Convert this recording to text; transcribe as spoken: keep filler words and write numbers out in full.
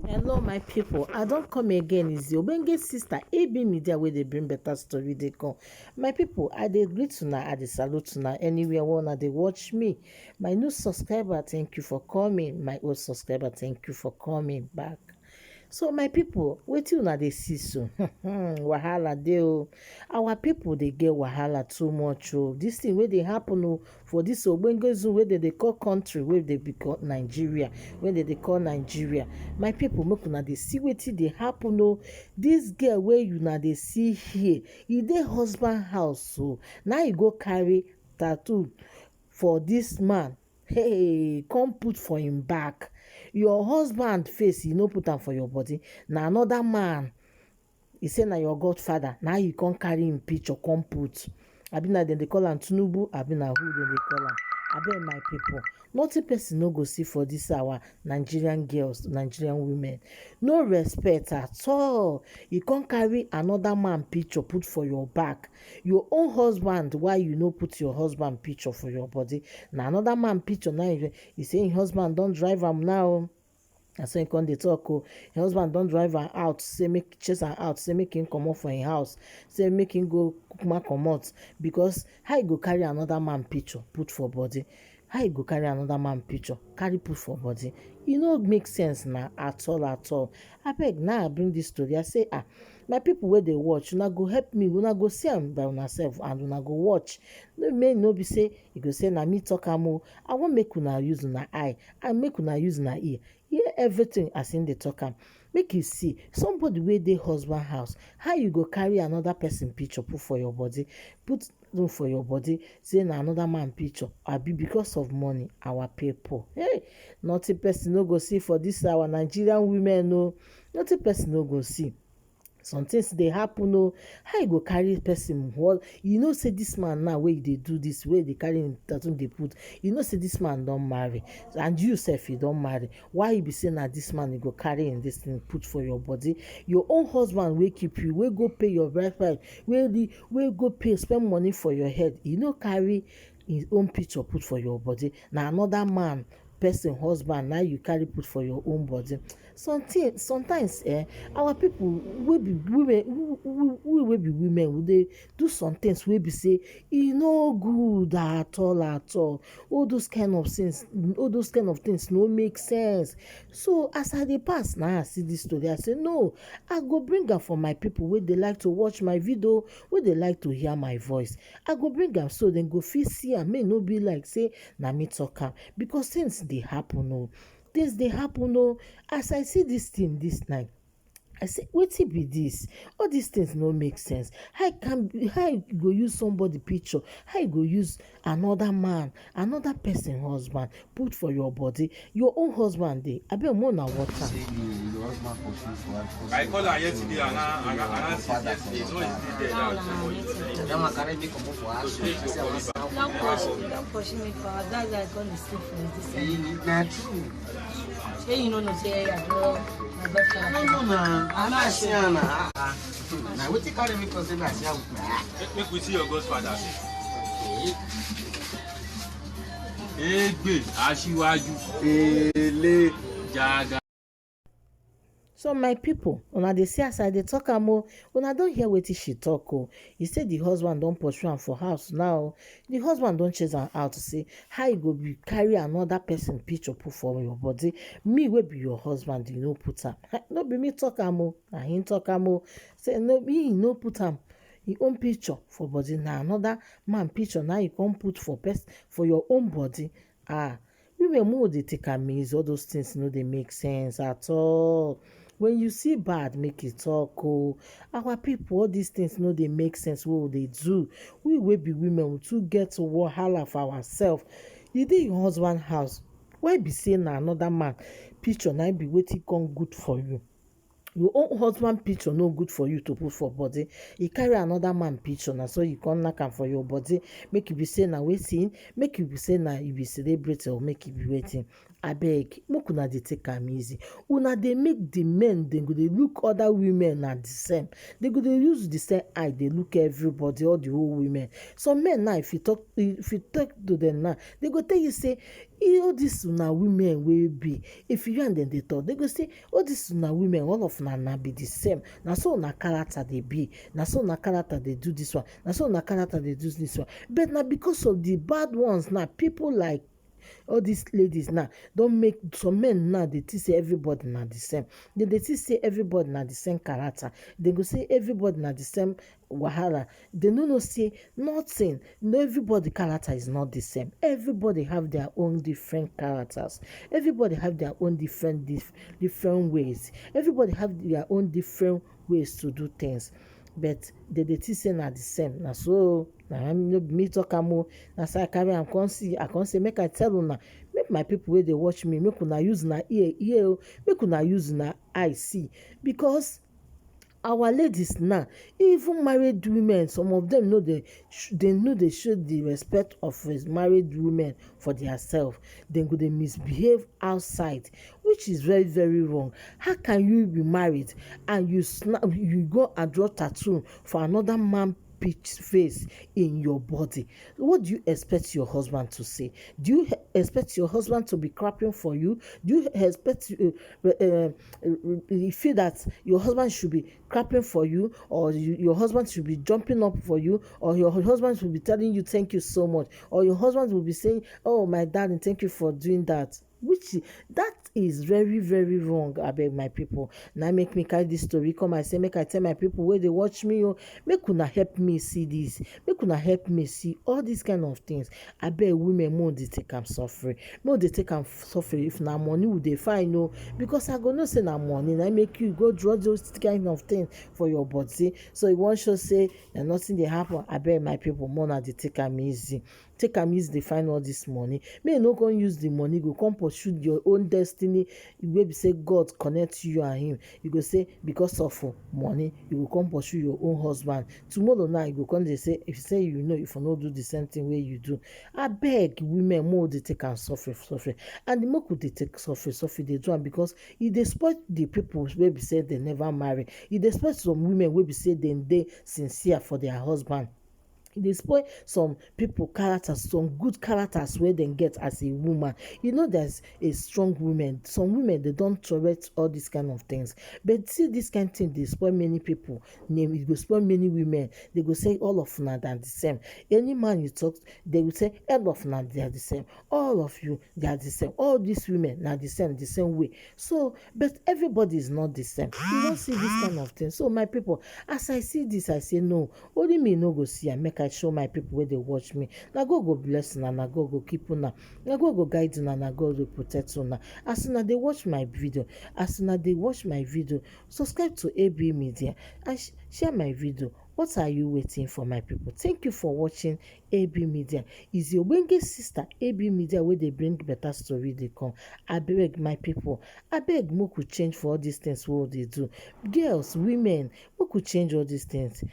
Hello, my people. I don't come again. Is the Obenge sister A B Media where they bring better story they come. My people, I dey greet una, I dey salute una anywhere where una dey watch me. My new subscriber, thank you for coming. My old subscriber, thank you for coming back. So, my people, wetin una dey see so? Wahala dey o. Our people dey get wahala too much o. This thing wey dey happen o for this ogbonge zoo wey dem dey call country, wey dem dey call Nigeria, wey dem dey call Nigeria. My people, make una dey see wetin dey happen o. This girl wey una dey see here, e dey husband house o. Na e go carry tattoo for this man, hey, come put for him back. Your husband face, you no put am for your body. Na another man, he say na your godfather, na you come carry him picture come put. Abi na dem dey call am Tinubu, abi na who dem dey call am? Abeg, my people, nothing person no go see for this our Nigerian girls, Nigerian women. No respect at all. You come carry another man picture put for your back. Your own husband, why you no put your husband picture for your body? Na another man picture now. You, you say him husband don drive am now. Na so he come dey talk o. Him husband don drive am out, say make, chase am out, say make him comot for him house, say make him go kukuma comot, because how he go carry another man picture put for body? How he go carry another man picture carry put for body? E no make sense na, at all, at all. Abeg, na I bring this story. I say, ah, my people wey dey watch, una go help me, una go see am by una sef and una go watch. No, make no be say you go say na me talk am o. I wan make una use una eye and make una use una ear, hear everything as him dey talk am. Make you see somebody wey dey husband house, how you go carry another person picture put for your body, put room for your body, say na another man picture, abi because of money? Our people, hey, nothing person no go see for this our Nigerian women o. Nothing person no go see. Some things dey happen o. How you go carry person? What, you know say this man now wey dey do this, wey dey carry him tattoo dey put, you know say this man don marry, and you sef, you don marry. Why you be say na this man you go carry in this thing put for your body? Your own husband wey keep you, wey go pay your bride price, wey the, wey go pay, spend money for your head, you no carry his own picture put for your body. Na another man person husband now you carry put for your own body. Something, sometimes, eh, our people wey be women, we, we, we wey be women, we dey do some things wey be say e no good at all, at all. All those kind of things, all those kind of things no make sense. So as I dey pass now, I see this story, I say, no, I go bring am for my people wey dey like to watch my video, wey dey like to hear my voice. I go bring am so dem go fit see am, make e no be like say na me talk am, because things dey happen o. Things dey happen o. As I see this thing this night, I say, wetin be this? All these things no make sense. How you can, how you go use somebody picture? How you go use another man, another person husband put for your body? Your own husband dey. Abeg, make una watch am. Say you, your husband pursue for house. I call her yesterday and I, and I, and I said yesterday, no, it's still there now. That one carry me comot for house. Don't pursue, don't pursue me for house. That's why I come dey sleep for this side. Eh, na true. Shey you no know say I draw my godfather? No, no, na. I no see am na. Ah, ah. Na wetin carry me come say na see am with my eye. Make, make we see your godfather. Egbe, Asiwaju. Ele. Jaga. So my people, una dey see as I dey talk am o, una don hear wetin she talk o. He say the husband don pursue am for house now. The husband don chase am out, say how you go be carry another person picture put for your body? Me wey be your husband, you no put am. No be me talk am o, na him talk am o. Say no, he no put am, him own picture for body, na another man picture na you come put for pers-, for your own body. Ah, women, make we dey take am easy. All those things no dey make sense at all. When you see bad, make you talk o. Our people, all these things no dey make sense wey we dey do. We wey be women, we too get wahala for ourselves. You dey your husband house, why be say na another man picture na be wetin come good for you? Your own husband picture no good for you to put for body. You carry another man picture, na so you come knack am for your body. Make you be say na wetin, make you be say na you be celebrity, or make you be wetin. Abeg, make una dey take am easy. Una dey make the men dem go dey look other women na the same. Dem go dey use the same eye dey look everybody, all the whole women. Some men now, if you talk, if you talk to them now, dem go tell you say, "Eh, all these una women wey be," if you and them dey talk, dem go say, "All these una women, all of una na be the same. Na so una character dey be. Na so una character dey do this one. Na so una character dey do this one." But na because of the bad ones now, people like all these ladies now don make some men now dey think say everybody na the same. Dem dey think say everybody na the same character. Dem go say everybody na the same wahala. Dem no know say nothing. No, everybody character is not the same. Everybody have their own different characters. Everybody have their own different dif- different ways. Everybody have their own different ways to do things. But dem dey think say na the same. Na so, na me, no be me talk am o. Na so I carry am come see. I come say make I tell una, make my people wey dey watch me, make una use una ear hear o, make una use una eye see, because our ladies now, even married women, some of them no dey sh- they no dey show the respect of res- married women for their self. Dem go dey misbehave outside, which is very, very wrong. How can you be married and you sna- you go and draw tattoo for another man pitch face in your body? What do you expect your husband to say? Do you he- expect your husband to be clapping for you? Do you expect uh, uh, uh, you feel that your husband should be clapping for you, or you, your husband should be jumping up for you, or your husband should be telling you, "Thank you so much," or your husband will be saying, "Oh, my darling, thank you for doing that"? Which, that is very, very wrong. Abeg, my people, now make me carry this story come. I say make I tell my people where they watch me, oh, make una help me see this. Make una help me see all these kind of things. Abeg, women, mo dey take am suffering. Mo dey take am suffering. If na money we dey find, no, because I go know say na money na make you go draw those kind of things for your body. So you wan show say na nothing dey happen. Abeg, my people, mo na dey take am easy. Take am easy dey find all this money. May you no come use the money go come pursue your own destiny wey be say God connect you and him. You go say because of uh, money, you go come pursue your own husband. Tomorrow now, you go come dey say, if you say you know, if you no do the same thing wey you do. Abeg, women, mo dey take am suffer, suffer. And the make we dey take suffer, suffer dey do am because e dey spoil the people wey be say they never marry. E dey spoil some women wey be say dem dey sincere for their husband. E dey spoil some people characters, some good characters wey dem get as a woman. You know, there's a strong women. Some women, they don't tolerate all these kind of things. But see, this kind thing dey spoil many people name. E go spoil many women. They go say all of una are the same. Any man you talk, they will say all of una they are the same. All of you, they are the same. All these women are the same, the same way. So, but everybody is not the same. You don't see this kind of thing. So, my people, as I see this, I say no. Only me no go see am. Make I show my people where they watch me. Na God go bless una, na God go keep una. Na God go guide una, na God go protect una. As una dey watch my video, as una dey watch my video, subscribe to A B Media and sh- share my video. What are you waiting for, my people? Thank you for watching A B Media. Is your Wenge sister A B Media where they bring better story they come. I beg, my people, I beg, make we change for all these things we dey do. Girls, women, make we change all these things.